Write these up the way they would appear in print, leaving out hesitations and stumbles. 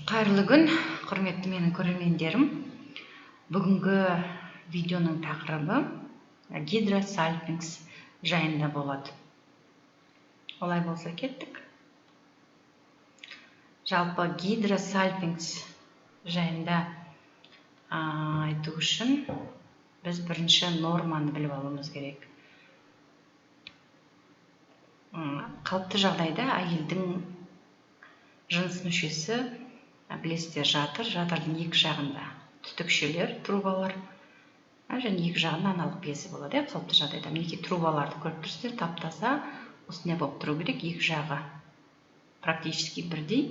Қайырлы күн, құрметті менің көрермендерім! Бүгінгі видеоның тақырыбы гидросальпинкс жайында болады. Олай болса, кеттік. Жалпы гидросальпинкс жайында айту үшін біз бірінші норманы біліп алуымыз керек. Қалыпты жағдайда әйелдің жыныс мүшесі, білесіздер, жатыр. Жатырдың екі жағында түтікшелер, трубалар және екі жағында аналық безі болады, иә. Қалыпты жағдайда, мінекей, трубаларды көріп тұрсыздар, тап таза осындай болып тұру керек, екі жағы практически бірдей.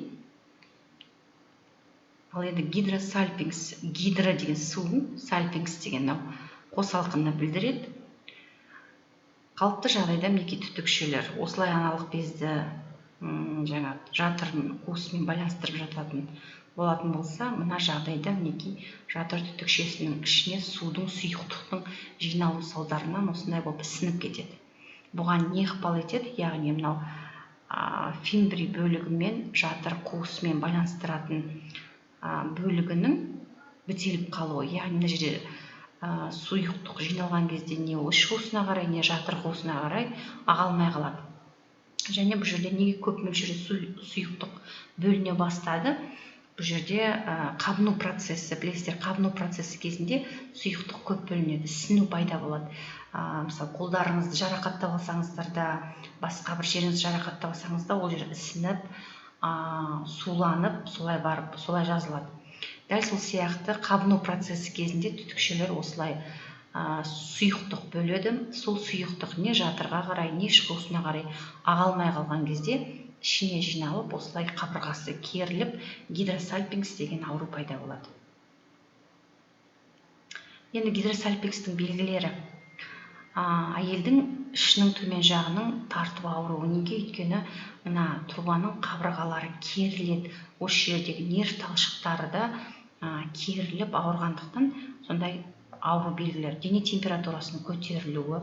Ал енді гидросальпинкс: гидро деген су, сальпинкс деген мынау қосалқыны білдіреді. Қалыпты жағдайда, мінекей, түтікшелер осылай аналық безді жаңа жатыр қуысымен байланыстырып жататын болатын болса, мына жағдайда, мінекей, жатыр түтікшесінің ішіне судың, сұйықтықтың жиналу салдарынан осындай болып ісініп кетеді. Бұған не ықпал етеді? Яғни мынау фимбрий бөлігімен жатыр қуысымен байланыстыратын бөлігінің бітеліп қалуы. Яғни мына жерде сұйықтық жиналған кезде не іш қуысына қарай, не жатыр қуысына қарай аға алмай қалады. Және бұл жерде неге көп мөлшерде сұйықтық бөліне бастады? Бұл жерде қабыну процесі, білесіздер, қабыну процесі кезінде сұйықтық көп бөлінеді, ісіну пайда болады. Мысалы, қолдарыңызды жарақаттап алсаңыздар да, басқа бір жеріңізді жарақаттап алсаңыз да, ол жер ісініп, суланып, солай барып солай жазылады. Дәл сол сияқты қабыну процесі кезінде түтікшелер осылай сұйықтық бөледі. Сол сұйықтық не жатырға қарай, не іш қуысына қарай аға алмай қалған кезде ішіне жиналып, осылай қабырғасы керіліп, гидросальпинкс деген ауру пайда болады. Енді гидросальпинкстің белгілері: әйелдің ішінің төмен жағының тартып ауруы. Неге? Өйткені мына трубаның қабырғалары керіледі, осы жердегі нерв талшықтары да керіліп ауырғандықтан сондай ауру белгілері. Дене температурасының көтерілуі,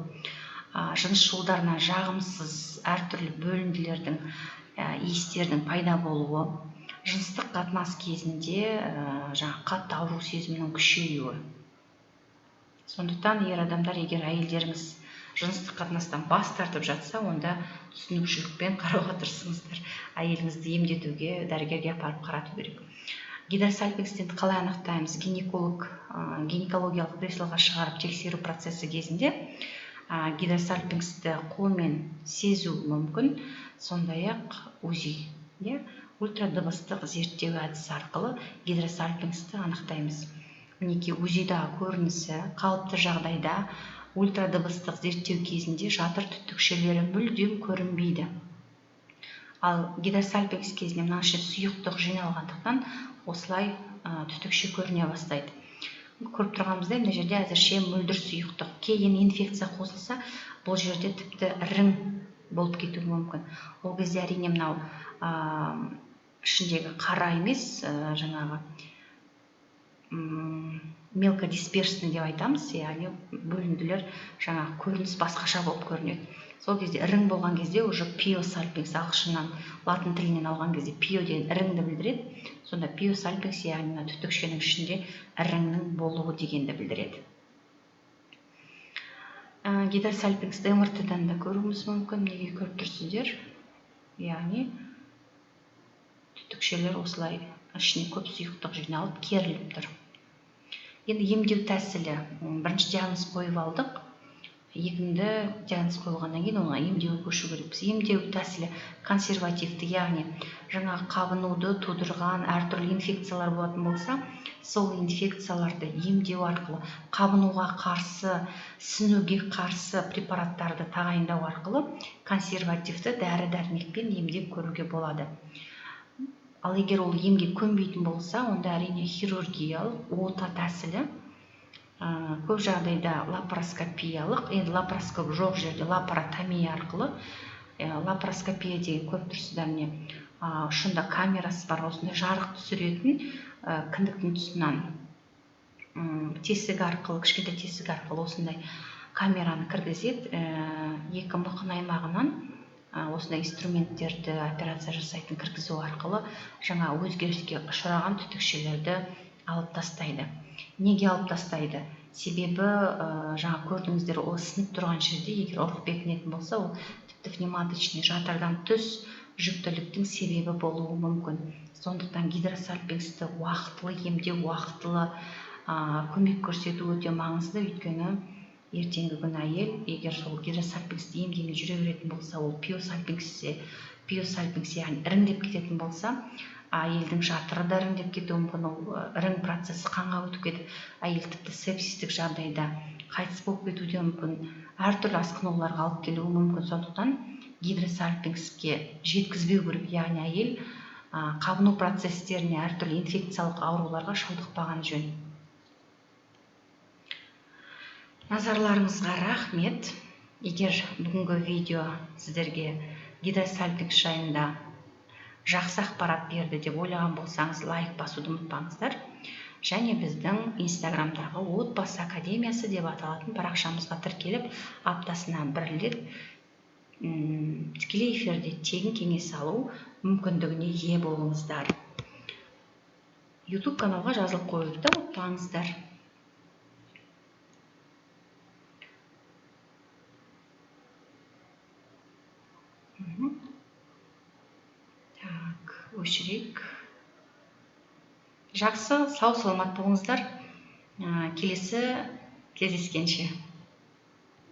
жыныс жолдарынан жағымсыз әртүрлі бөлінділердің, иістердің пайда болуы, жыныстық қатынас кезінде жаңағы қатты ауру сезімінің күшеюі. Сондықтан, ер адамдар, егер әйелдеріңіз жыныстық қатынастан бас тартып жатса, онда түсінушілікпен қарауға тырысыңыздар. Әйеліңізді емдетуге, дәрігерге апарып қарату керек. Гидросальпинксті қалай анықтаймыз? Гинеколог гинекологиялық креслоға шығарып тексеру процесі кезінде гидросальпинксті қолмен сезу мүмкін. Сондай ақ УЗИ, иә, ультрадыбыстық зерттеу әдісі арқылы гидросальпинксті анықтаймыз. Мінекей, УЗИ-дағы көрінісі. Қалыпты жағдайда ультрадыбыстық зерттеу кезінде жатыр түтікшелері мүлдем көрінбейді. Ал гидросальпинкс кезінде мына ішіне сұйықтық жиналғандықтан, осылай түтікше көріне бастайды. Көріп тұрғанымыздай, мына жерде әзірше мөлдір сұйықтық. Кейін инфекция қосылса, бұл жерде тіпті ірің болып кетуі мүмкін. Ол кезде, әрине, мынау ішіндегі қара емес, жаңағы мелкодисперсный деп айтамыз, яғни бөлінділер, жаңағы көрініс басқаша болып көрінеді. Сол кезде, ірің болған кезде, уже пиосальпинкс, ағылшыннан, латын тілінен алған кезде пио деген іріңді білдіреді. Сонда пиосальпинкс, яғни мына түтікшенің ішінде іріңнің болуы дегенді білдіреді. Гидросальпинксті МРТ дан да көруіміз мүмкін. Неге, көріп тұрсыздар, яғни түтікшелер осылай ішіне көп сұйықтық жиналып, керіліп тұр. Енді емдеу тәсілі. Бірінші диагноз қойып алдық. Екінші, диагноз қойылғаннан кейін оны емдеуге көшу керекпіз. Емдеу тәсілі консервативті, яғни жаңағы қабынуды тудырған әртүрлі инфекциялар болатын болса, сол инфекцияларды емдеу арқылы, қабынуға қарсы, ісінуге қарсы препараттарды тағайындау арқылы консервативті дәрі дәрмекпен емдеп көруге болады. Ал егер ол емге көнбейтін болса, онда, әрине, хирургиялық ота тәсілі, көп жағдайда лапароскопиялық, енді лапароскоп жоқ жерде лапаротомия арқылы. Лапароскопия деген, көріп тұрсыздар, міне, ұшында камерасы бар, осындай жарық түсіретін, кіндіктің тұсынан тесік арқылы, кішкентай тесік арқылы осындай камераны кіргізеді. Екі мықын аймағынан. Осындай инструменттерді операция жасайтын кіргізу арқылы жаңа өзгеріске ұшыраған түтікшелерді алып тастайды. Неге алып тастайды? Себебі жаңа көрдіңіздер, ол ісініп тұрған жерде егер ұрық бекінетін болса, ол тіпті внематочный жатырдан түс жүктіліктің себебі болуы мүмкін. Сондықтан гидросальпингсті уақытылы емдеу, уақытылы көмек көрсету өте маңызды. Өйткені ертеңгі күні әйел егер сол гидросальпингсті емдемей жүре беретін болса, ол пиосальпингс, яғни іріңдеп кететін болса, әйелдің жатыры да іріңдеп кетуі мүмкін. Ол ірің процесі қанға өтіп кетіп, әйел тіпті сепсистік жағдайда қайтыс болып кетуі де мүмкін, әртүрлі асқынуларға алып келуі мүмкін. Сондықтан гидросальпингске жеткізбеу керек, яғни әйел қабыну процестеріне, әртүрлі инфекциялық ауруларға шалдықпаған жөн. Назарларыңызға рахмет. Егер бүгінгі видео сіздерге гидросальпингс жайында жақсы ақпарат берді деп ойлаған болсаңыз, лайк басуды ұмытпаңыздар. Және біздің Инстаграмдағы Отбасы академиясы деп аталатын парақшамызға тіркеліп, аптасына бір рет тікелей эфирде тегін кеңес алу мүмкіндігіне ие болыңыздар. YouTube каналға жазылып қоюды да ұмытпаңыздар. Так, өшірейік. Жақсы, сау саламат болыңыздар. Келесі кездескенше.